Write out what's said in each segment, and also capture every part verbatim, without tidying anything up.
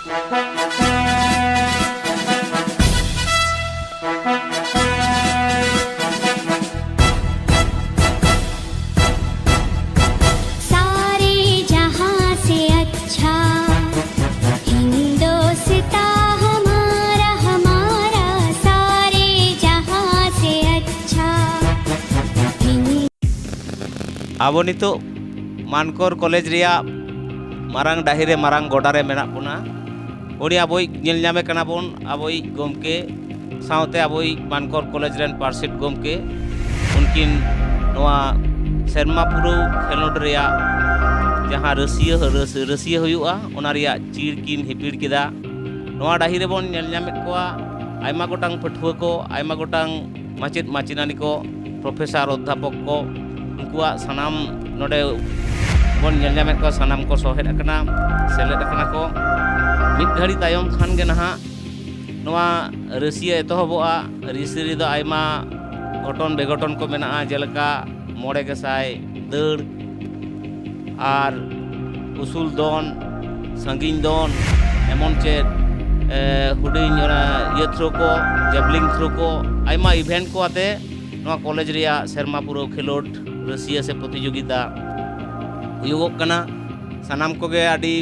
सारे जहां से अच्छा हिंदोस्तां हमारा, हमारा, सारे जहां से अच्छा हिंद- ᱟᱵᱚ ᱱᱤᱛᱚᱜ ᱢᱟᱱᱠᱚᱨ ᱠᱚᱞᱮᱡᱽ ᱨᱮᱭᱟᱜ ᱢᱟᱨᱟᱝ ᱰᱟᱹᱦᱤ ᱨᱮ, ᱢᱟᱨᱟᱝ ᱜᱚᱰᱟ ᱨᱮ ᱢᱮᱱᱟᱜ ᱵᱚᱱᱟ᱾ ᱩᱱᱤ ᱟᱵᱚᱭᱤᱡ ᱧᱮᱞ ᱧᱟᱢᱮ ᱠᱟᱱᱟ ᱵᱚᱱ, ᱟᱵᱚᱭᱤᱡ ᱜᱚᱢᱠᱮ ᱥᱟᱶᱛᱮ ᱟᱵᱚᱭᱤᱡ ᱢᱟᱱᱠᱚᱨ ᱠᱚᱞᱮᱡᱽ ᱨᱮᱱ ᱯᱟᱨᱥᱮᱛ ᱜᱚᱢᱠᱮ᱾ ᱩᱱᱠᱤᱱ ᱱᱚᱣᱟ ᱥᱮᱨᱢᱟ ᱯᱩᱨᱟᱹᱣ ᱠᱷᱮᱞᱳᱰ ᱨᱮᱭᱟᱜ ᱡᱟᱦᱟᱸ ᱨᱟᱹᱥᱤᱭᱟᱹ, ᱨᱟᱹᱥ-, ᱨᱟᱹᱥᱤᱭᱟᱹ ᱦᱩᱭᱩᱜᱼᱟ, ᱚᱱᱟ ᱨᱮᱭᱟᱜ ᱪᱤᱨ ᱠᱤᱱ ᱦᱤᱯᱤᱲ ᱠᱮᱫᱟ᱾ ᱱᱚᱣᱟ ᱰᱟᱹᱦᱤ ᱨᱮᱵᱚᱱ ᱧᱮᱞ ᱧᱟᱢᱮᱫ ᱠᱚᱣᱟ ᱟᱭᱢᱟ ᱜᱚᱴᱟᱝ ᱯᱟᱹᱴᱷᱩᱣᱟᱹ ᱠᱚ, ᱟᱭᱢᱟ ᱜᱚᱴᱟᱝ ᱢᱟᱪᱮᱫ ᱢᱟᱪᱮᱛᱟᱹᱱᱤ ᱠᱚ, ᱯᱨᱚᱯᱷᱮᱥᱟᱨ, ᱚᱫᱽᱫᱷᱟᱯᱚᱠ ᱠᱚ, ᱩᱱᱠᱩᱣᱟᱜ ᱥᱟᱱᱟᱢ ᱱᱚᱰᱮ ᱵᱚᱱ ᱧᱮᱞ ᱧᱟᱢᱮᱫ ᱠᱚᱣᱟ, ᱥᱟᱱᱟᱢ ᱠᱚ ᱥᱚᱦᱮᱫ ᱟᱠᱟᱱᱟ, ᱥᱮᱞᱮᱫ ᱟᱠᱟᱱᱟ ᱠᱚ᱾ ᱢᱤᱫ ᱜᱷᱟᱹᱲᱤ ᱛᱟᱭᱚᱢ ᱠᱷᱟᱱ ᱜᱮ ᱱᱟᱦᱟᱜ ᱱᱚᱣᱟ ᱨᱟᱹᱥᱤᱭᱟᱹ ᱮᱛᱚᱦᱚᱵᱚᱜᱼᱟ᱾ ᱨᱟᱹᱥᱤᱭᱟᱹ ᱨᱮᱫᱚ ᱟᱭᱢᱟ ᱜᱷᱚᱴᱚᱱ ᱵᱮᱜᱷᱚᱴᱚᱱ ᱠᱚ ᱢᱮᱱᱟᱜᱼᱟ, ᱡᱮᱞᱮᱠᱟ ᱢᱚᱬᱮ ᱜᱮᱥᱟᱭ ᱫᱟᱹᱲ, ᱟᱨ ᱩᱥᱩᱞ ᱫᱚᱱ, ᱥᱟᱺᱜᱤᱧ ᱫᱚᱱ, ᱮᱢᱚᱱ ᱪᱮᱫ, ᱮ, ᱦᱩᱰᱤᱧ ᱚᱱᱟ ᱤᱭᱟᱹ ᱛᱷᱨᱳ ᱠᱚ, ᱡᱮᱵᱷᱞᱤᱱ ᱛᱷᱨᱳ ᱠᱚ, ᱟᱭᱢᱟ ᱤᱵᱷᱮᱱᱴ ᱠᱚ ᱟᱛᱮ ᱱᱚᱣᱟ ᱠᱚᱞᱮᱡᱽ ᱨᱮᱭᱟᱜ ᱥᱮᱨᱢᱟ ᱯᱩᱨᱟᱹᱣ ᱠᱷᱮᱞᱳᱰ ᱨᱟᱹᱥᱤᱭᱟᱹ ᱥᱮ ᱯᱨᱚᱛᱤᱡᱳᱜᱤᱛᱟ ᱦᱩᱭᱩᱜᱚᱜ ᱠᱟᱱᱟ᱾ ᱥᱟᱱᱟᱢ ᱠᱚᱜᱮ ᱟᱹᱰᱤ,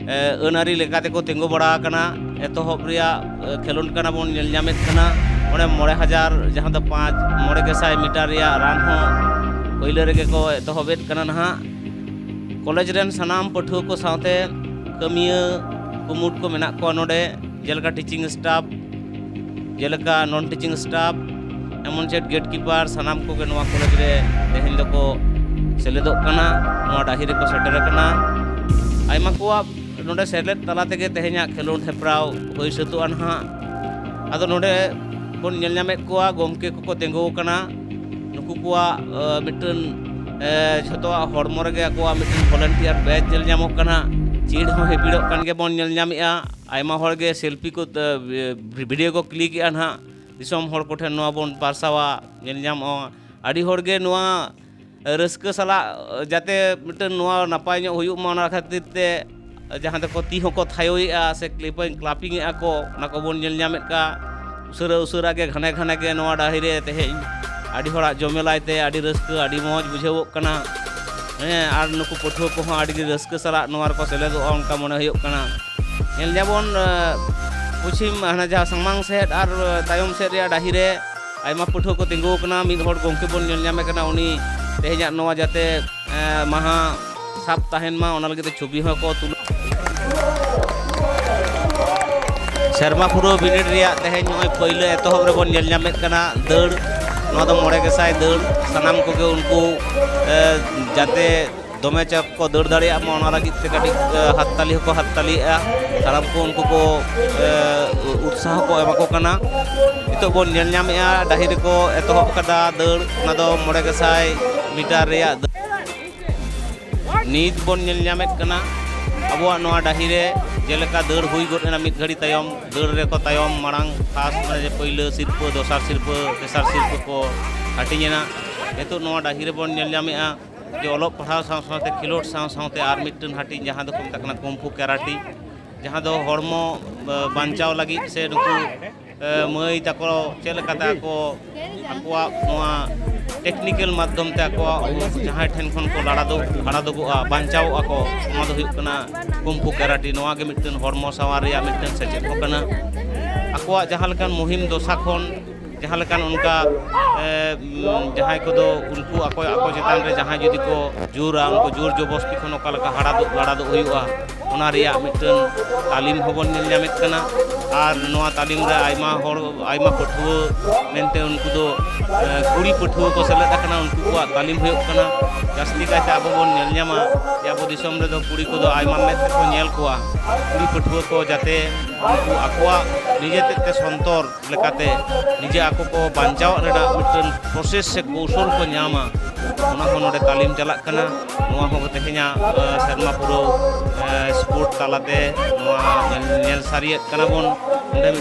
ᱮ, ᱟᱹᱱ ᱟᱹᱨᱤ ᱞᱮᱠᱟ ᱛᱮᱠᱚ ᱛᱤᱸᱜᱩ ᱵᱟᱲᱟ ᱟᱠᱟᱱᱟ᱾ ᱮᱛᱚᱦᱚᱵ ᱨᱮᱭᱟᱜ, ᱮ, ᱠᱷᱮᱞᱳᱰ ᱠᱟᱱᱟ ᱵᱚᱱ ᱧᱮᱞ ᱧᱟᱢᱮᱫ ᱠᱟᱱᱟ᱾ ᱚᱸᱰᱮ ᱢᱚᱬᱮ ᱦᱟᱡᱟᱨ, ᱡᱟᱦᱟᱸ ᱫᱚ ᱯᱟᱸᱪ, ᱢᱚᱬᱮ ᱜᱮᱥᱟᱭ ᱢᱤᱴᱟᱨ ᱨᱮᱭᱟᱜ ᱨᱟᱱ ᱦᱚᱸ ᱯᱳᱭᱞᱳ ᱨᱮᱜᱮ ᱠᱚ ᱮᱛᱚᱦᱚᱵᱮᱫ ᱠᱟᱱᱟ ᱱᱟᱦᱟᱜ᱾ ᱠᱚᱞᱮᱡᱽ ᱨᱮᱱ ᱥᱟᱱᱟᱢ ᱯᱟᱹᱴᱷᱩᱣᱟᱹ ᱠᱚ ᱥᱟᱶᱛᱮ ᱠᱟᱹᱢᱤᱭᱟᱹ ᱠᱩᱢᱩᱴ ᱠᱚ ᱢᱮᱱᱟᱜ ᱠᱚᱣᱟ ᱱᱚᱰᱮ, ᱡᱮᱞᱮᱠᱟ ᱴᱤᱪᱤᱝ ᱥᱴᱟᱯ, ᱡᱮᱞᱮᱠᱟ ᱱᱚᱱ ᱴᱤᱪᱤᱝ ᱥᱴᱟᱯ, ᱮᱢᱚᱱ ᱪᱮᱫ ᱜᱮᱴ ᱠᱤᱯᱟᱨ, ᱥᱟᱱᱟᱢ ᱠᱚᱜᱮ ᱱᱚᱣᱟ ᱠᱚᱞᱮᱡᱽ ᱨᱮ ᱛᱮᱦᱮᱧ ᱫᱚᱠᱚ ᱥᱮᱞᱮᱫᱚᱜ ᱠᱟᱱᱟ, ᱱᱚᱣᱟ ᱰᱟᱹᱦᱤ ᱨᱮᱠᱚ ᱥᱮᱴᱮᱨ ᱟᱠᱟᱱᱟ᱾ ᱟᱭᱢᱟ ᱠᱚᱣᱟᱜ ᱱᱚᱰᱮ ᱥᱮᱞᱮᱫ ᱛᱟᱞᱟ ᱛᱮᱜᱮ ᱛᱮᱦᱮᱧᱟᱜ ᱠᱷᱮᱞᱳᱰ ᱦᱮᱯᱨᱟᱣ ᱦᱩᱭ ᱥᱟᱹᱛᱚᱜᱼᱟ ᱱᱟᱦᱟᱜ᱾ ᱟᱫᱚ ᱱᱚᱰᱮ ᱵᱚᱱ ᱧᱮᱞ ᱧᱟᱢᱮᱫ ᱠᱚᱣᱟ, ᱜᱚᱢᱠᱮ ᱠᱚᱠᱚ ᱛᱤᱸᱜᱩ ᱟᱠᱟᱱᱟ᱾ ᱱᱩᱠᱩ ᱠᱚᱣᱟᱜ, ᱮ, ᱢᱤᱫᱴᱟᱹᱱ, ᱮ, ᱡᱷᱚᱛᱚᱣᱟᱜ ᱦᱚᱲᱢᱚ ᱨᱮᱜᱮ ᱟᱠᱚᱣᱟᱜ ᱢᱤᱫᱴᱟᱹᱱ ᱵᱷᱚᱞᱮᱱᱴᱤᱭᱟᱨ ᱵᱮᱡᱽ ᱧᱮᱞ ᱧᱟᱢᱚᱜ ᱠᱟᱱᱟ᱾ ᱪᱤᱲ ᱦᱚᱸ ᱦᱤᱯᱤᱲᱚᱜ ᱠᱟᱱ ᱜᱮᱵᱚᱱ ᱧᱮᱞ ᱧᱟᱢᱮᱫᱼᱟ᱾ ᱟᱭᱢᱟ ᱦᱚᱲ ᱜᱮ ᱥᱮᱞᱯᱷᱤ ᱠᱚ, ᱮ, ᱵᱷᱤᱰᱤᱭᱳ ᱠᱚ ᱠᱞᱤᱠ ᱮᱫᱼᱟ ᱱᱟᱦᱟᱜ᱾ ᱫᱤᱥᱚᱢ ᱦᱚᱲ ᱠᱚᱴᱷᱮᱱ ᱱᱚᱣᱟ ᱵᱚᱱ ᱯᱟᱨᱥᱟᱣᱟ, ᱧᱮᱞ ᱧᱟᱢᱚᱜᱼᱟ᱾ ᱟᱹᱰᱤ ᱦᱚᱲ ᱜᱮ ᱱᱚᱣᱟ ᱨᱟᱹᱥᱠᱟᱹ ᱥᱟᱞᱟᱜ ᱡᱟᱛᱮ ᱢᱤᱫᱴᱟᱹᱱ ᱱᱚᱣᱟ ᱱᱟᱯᱟᱭ ᱧᱚᱜ ᱦᱩᱭᱩᱜ ᱢᱟ, ᱚᱱᱟ ᱠᱷᱟᱹᱛᱤᱨ ᱛᱮ ᱡᱟᱦᱟᱸ ᱛᱮᱠᱚ ᱛᱤ ᱦᱚᱸᱠᱚ ᱛᱷᱟᱭᱚᱭᱮᱜᱼᱟ ᱥᱮ ᱠᱞᱮᱯᱤᱝ ᱠᱞᱟᱯᱤᱝ ᱮᱜᱼᱟ ᱠᱚ, ᱚᱱᱟ ᱠᱚᱵᱚᱱ ᱧᱮᱞ ᱧᱟᱢᱮᱫ ᱠᱟᱜ᱾ ᱩᱥᱟᱹᱨᱟ ᱩᱥᱟᱹᱨᱟ ᱜᱮ ᱜᱷᱟᱱᱮ ᱜᱷᱟᱱᱮ ᱜᱮ ᱱᱚᱣᱟ ᱰᱟᱹᱦᱤ ᱨᱮ ᱛᱮᱦᱮᱧ ᱟᱹᱰᱤ ᱦᱚᱲᱟᱜ ᱡᱚᱢᱮᱞᱟᱭ ᱛᱮ ᱟᱹᱰᱤ ᱨᱟᱹᱥᱠᱟᱹ ᱟᱹᱰᱤ ᱢᱚᱡᱽ ᱵᱩᱡᱷᱟᱹᱣᱚᱜ ᱠᱟᱱᱟ᱾ ᱦᱮᱸ, ᱟᱨ ᱱᱩᱠᱩ ᱯᱟᱹᱴᱷᱩᱣᱟᱹ ᱠᱚᱦᱚᱸ ᱟᱹᱰᱤ ᱜᱮ ᱨᱟᱹᱥᱠᱟᱹ ᱥᱟᱞᱟᱜ ᱱᱚᱣᱟ ᱨᱮᱠᱚ ᱥᱮᱞᱮᱫᱚᱜᱼᱟ ᱚᱱᱠᱟ ᱢᱚᱱᱮ ᱦᱩᱭᱩᱜ ᱠᱟᱱᱟ᱾ ᱧᱮᱞ ᱧᱟᱵᱚᱱ ᱯᱚᱪᱷᱤᱢ ᱦᱟᱱᱟ ᱡᱟᱦᱟᱸ ᱥᱟᱢᱟᱝ ᱥᱮᱫ ᱟᱨ ᱛᱟᱭᱚᱢ ᱥᱮᱫ ᱨᱮᱭᱟᱜ ᱰᱟᱹᱦᱤ ᱨᱮ ᱟᱭᱢᱟ ᱯᱟᱹᱴᱷᱩᱣᱟᱹ ᱠᱚ ᱛᱤᱸᱜᱩ ᱟᱠᱟᱱᱟ᱾ ᱢᱤᱫ ᱦᱚᱲ ᱜᱚᱢᱠᱮ ᱵᱚᱱ ᱧᱮᱞ ᱧᱟᱢᱮ ᱠᱟᱱᱟ, ᱩᱱᱤ ᱛᱮᱦᱮᱧᱟᱜ ᱱᱚᱣᱟ ᱡᱟᱛᱮ ᱢᱟᱦᱟ ᱥᱟᱵ ᱛᱟᱦᱮᱱ ᱢᱟ, ᱚᱱᱟ ᱞᱟᱹᱜᱤᱫ ᱛᱮ ᱪᱷᱚᱵᱤ ᱦᱚᱸᱠᱚ ᱛᱩᱞᱟᱹᱣ᱾ ᱥᱮᱨᱢᱟ ᱯᱩᱨᱟᱹᱣ ᱵᱤᱱᱤᱰ ᱨᱮᱭᱟᱜ ᱛᱮᱦᱮᱧ ᱱᱚᱜᱼᱚᱭ ᱯᱟᱹᱭᱞᱟᱹ ᱮᱛᱚᱦᱚᱵ ᱨᱮᱵᱚᱱ ᱧᱮᱞ ᱧᱟᱢᱮᱫ ᱠᱟᱱᱟ ᱫᱟᱹᱲ᱾ ᱱᱚᱣᱟ ᱫᱚ ᱢᱚᱬᱮ ᱜᱮᱥᱟᱭ ᱫᱟᱹᱲ᱾ ᱥᱟᱱᱟᱢ ᱠᱚᱜᱮ ᱩᱱᱠᱩ ᱡᱟᱛᱮ ᱫᱚᱢᱮ ᱪᱟᱯ ᱠᱚ ᱫᱟᱹᱲ ᱫᱟᱲᱮᱭᱟᱜ ᱢᱟ, ᱚᱱᱟ ᱞᱟᱹᱜᱤᱫ ᱛᱮ ᱠᱟᱹᱴᱤᱡ ᱦᱟᱛᱛᱟᱞᱤ ᱦᱚᱸᱠᱚ ᱦᱟᱛᱛᱟᱞᱤᱭᱮᱫᱼᱟ᱾ ᱥᱟᱱᱟᱢ ᱠᱚ ᱩᱱᱠᱩ ᱠᱚ ᱩᱛᱥᱟᱦᱚ ᱠᱚ ᱮᱢᱟ ᱠᱚ ᱠᱟᱱᱟ᱾ ᱱᱤᱛᱚᱜ ᱵᱚᱱ ᱧᱮᱞ ᱧᱟᱢᱮᱫᱼᱟ ᱰᱟᱹᱦᱤ ᱨᱮᱠᱚ ᱮᱛᱚᱦᱚᱵ ᱟᱠᱟᱫᱟ ᱫᱟᱹᱲ᱾ ᱚᱱᱟ ᱫᱚ ᱢᱚᱬᱮ ᱜᱮᱥᱟᱭ ᱢᱤᱴᱟᱨ ᱨᱮᱭᱟᱜ ᱫᱟᱹᱲ᱾ ᱱᱤᱛ ᱵᱚᱱ ᱧᱮᱞ ᱧᱟᱢᱮᱫ ᱠᱟᱱᱟ ᱟᱵᱚᱣᱟᱜ ᱱᱚᱣᱟ ᱰᱟᱹᱦᱤ ᱨᱮ ᱡᱮᱞᱮᱠᱟ ᱫᱟᱹᱲ ᱦᱩᱭ ᱜᱚᱫ ᱮᱱᱟ, ᱢᱤᱫ ᱜᱷᱟᱹᱲᱤ ᱛᱟᱭᱚᱢ ᱫᱟᱹᱲ ᱨᱮᱠᱚ ᱛᱟᱭᱚᱢ ᱢᱟᱲᱟᱝ ᱯᱷᱟᱥᱴ, ᱢᱟᱱᱮ ᱡᱮ ᱯᱟᱹᱭᱞᱟᱹ ᱥᱤᱨᱯᱟᱹ, ᱫᱚᱥᱟᱨ ᱥᱤᱨᱯᱟᱹ, ᱛᱮᱥᱟᱨ ᱥᱤᱨᱯᱟᱹ ᱠᱚ ᱦᱟᱹᱴᱤᱧ ᱮᱱᱟ᱾ ᱱᱤᱛᱚᱜ ᱱᱚᱣᱟ ᱰᱟᱹᱦᱤ ᱨᱮᱵᱚᱱ ᱧᱮᱞ ᱧᱟᱢᱮᱫᱼᱟ ᱡᱮ ᱚᱞᱚᱜ ᱯᱟᱲᱦᱟᱣ ᱥᱟᱶ ᱥᱟᱶᱛᱮ ᱠᱷᱮᱞᱳᱰ ᱥᱟᱶ ᱥᱟᱶᱛᱮ ᱟᱨ ᱢᱤᱫᱴᱮᱱ ᱦᱟᱹᱴᱤᱧ ᱡᱟᱦᱟᱸ ᱫᱚᱠᱚ ᱢᱮᱛᱟᱜ ᱠᱟᱱᱟ ᱠᱩᱢᱯᱷᱩ ᱠᱟᱨᱟᱴᱤ, ᱡᱟᱦᱟᱸ ᱫᱚ ᱦᱚᱲᱢᱚ ᱵᱟᱧᱪᱟᱣ ᱞᱟᱹᱜᱤᱫ ᱥᱮ ᱱᱩᱠᱩ ᱢᱟᱹᱭ ᱛᱟᱠᱚ ᱪᱮᱫ ᱞᱮᱠᱟᱛᱮ ᱟᱠᱚ ᱟᱠᱚᱣᱟᱜ ᱱᱚᱣᱟ ᱴᱮᱠᱱᱤᱠᱮᱞ ᱢᱟᱫᱽᱫᱷᱚᱢ ᱛᱮ ᱟᱠᱚᱣᱟᱜ ᱡᱟᱦᱟᱸᱭ ᱴᱷᱮᱱ ᱠᱷᱚᱱ ᱠᱚ ᱞᱟᱲᱟ ᱫᱚ ᱦᱟᱨᱟ ᱫᱚᱜᱚᱜᱼᱟ, ᱵᱟᱧᱪᱟᱣᱚᱜᱼᱟ ᱠᱚ, ᱚᱱᱟ ᱫᱚ ᱦᱩᱭᱩᱜ ᱠᱟᱱᱟ ᱠᱩᱢᱯᱷᱩ ᱠᱟᱨᱟᱴᱤ᱾ ᱱᱚᱣᱟ ᱜᱮ ᱢᱤᱫᱴᱮᱱ ᱦᱚᱲᱢᱚ ᱥᱟᱶᱟᱨ ᱨᱮᱭᱟᱜ ᱢᱤᱫᱴᱮᱱ ᱥᱮᱪᱮᱫ ᱦᱚᱸ ᱠᱟᱱᱟ᱾ ᱟᱠᱚᱣᱟᱜ ᱡᱟᱦᱟᱸ ᱞᱮᱠᱟᱱ ᱢᱩᱦᱤᱢ ᱫᱚᱥᱟ ᱠᱷᱚᱱ ᱡᱟᱦᱟᱸ ᱞᱮᱠᱟᱱ ᱚᱱᱠᱟ ᱡᱟᱦᱟᱸᱭ ᱠᱚᱫᱚ ᱩᱱᱠᱩ ᱟᱠᱚ ᱟᱠᱚ ᱪᱮᱛᱟᱱ ᱨᱮ ᱡᱟᱦᱟᱸᱭ ᱡᱩᱫᱤ ᱠᱚ ᱡᱳᱨᱟ, ᱩᱱᱠᱩ ᱡᱳᱨ ᱡᱚᱵᱚᱥᱛᱤ ᱠᱷᱚᱱ ᱚᱠᱟ ᱞᱮᱠᱟ ᱦᱟᱨᱟ ᱫᱚ ᱞᱟᱲᱟ ᱫᱚ ᱦᱩᱭᱩᱜᱼᱟ, ᱚᱱᱟ ᱨᱮᱭᱟᱜ ᱢᱤᱫᱴᱟᱝ ᱛᱟᱹᱞᱤᱢ ᱦᱚᱸᱵᱚᱱ ᱧᱮᱞ ᱧᱟᱢᱮᱫ ᱠᱟᱱᱟ᱾ ᱟᱨ ᱱᱚᱣᱟ ᱛᱟᱹᱞᱤᱢ ᱨᱮ ᱟᱭᱢᱟ ᱦᱚᱲ, ᱟᱭᱢᱟ ᱯᱟᱹᱴᱷᱩᱣᱟᱹ ᱢᱮᱱᱛᱮ ᱩᱱᱠᱩ ᱫᱚ ᱠᱩᱲᱤ ᱯᱟᱹᱴᱷᱩᱣᱟᱹ ᱠᱚ ᱥᱮᱞᱮᱫ ᱟᱠᱟᱱᱟ, ᱩᱱᱠᱩ ᱠᱚᱣᱟᱜ ᱛᱟᱹᱞᱤᱢ ᱦᱩᱭᱩᱜ ᱠᱟᱱᱟ᱾ ᱡᱟᱹᱥᱛᱤ ᱠᱟᱭᱛᱮ ᱟᱵᱚ ᱵᱚᱱ ᱧᱮᱞ ᱧᱟᱢᱟ ᱡᱮ ᱟᱵᱚ ᱫᱤᱥᱚᱢ ᱨᱮᱫᱚ ᱠᱩᱲᱤ ᱠᱚᱫᱚ ᱟᱭᱢᱟ ᱢᱮᱫ ᱛᱮᱠᱚ ᱧᱮᱞ ᱠᱚᱣᱟ᱾ ᱠᱩᱲᱤ ᱯᱟᱹᱴᱷᱩᱣᱟᱹ ᱠᱚ ᱡᱟᱛᱮ ᱩᱱᱠᱩ ᱟᱠᱚᱣᱟᱜ ᱱᱤᱡᱮ ᱛᱮᱫ ᱛᱮ ᱥᱚᱱᱛᱚᱨ ᱞᱮᱠᱟᱛᱮ ᱱᱤᱡᱮ ᱟᱠᱚ ᱠᱚ ᱵᱟᱧᱪᱟᱣ ᱨᱮᱱᱟᱜ ᱢᱤᱫᱴᱟᱝ ᱯᱨᱚᱥᱮᱥ ᱥᱮ ᱠᱚᱣᱥᱚᱞ ᱠᱚ ᱧᱟᱢᱟ, ᱚᱱᱟ ᱦᱚᱸ ᱱᱚᱰᱮ ᱛᱟᱹᱞᱤᱢ ᱪᱟᱞᱟᱜ ᱠᱟᱱᱟ᱾ ᱱᱚᱣᱟ ᱦᱚᱸ ᱛᱮᱦᱮᱧᱟᱜ ᱥᱮᱨᱢᱟ ᱯᱩᱨᱟᱹᱣ ᱥᱯᱳᱨᱴ ᱛᱟᱞᱟᱛᱮ ᱱᱚᱣᱟ ᱧᱮᱞ ᱥᱟᱹᱨᱤᱭᱮᱫ ᱠᱟᱱᱟ ᱵᱚᱱ᱾ ᱱᱚᱰᱮ ᱢᱤᱫᱴᱟᱝ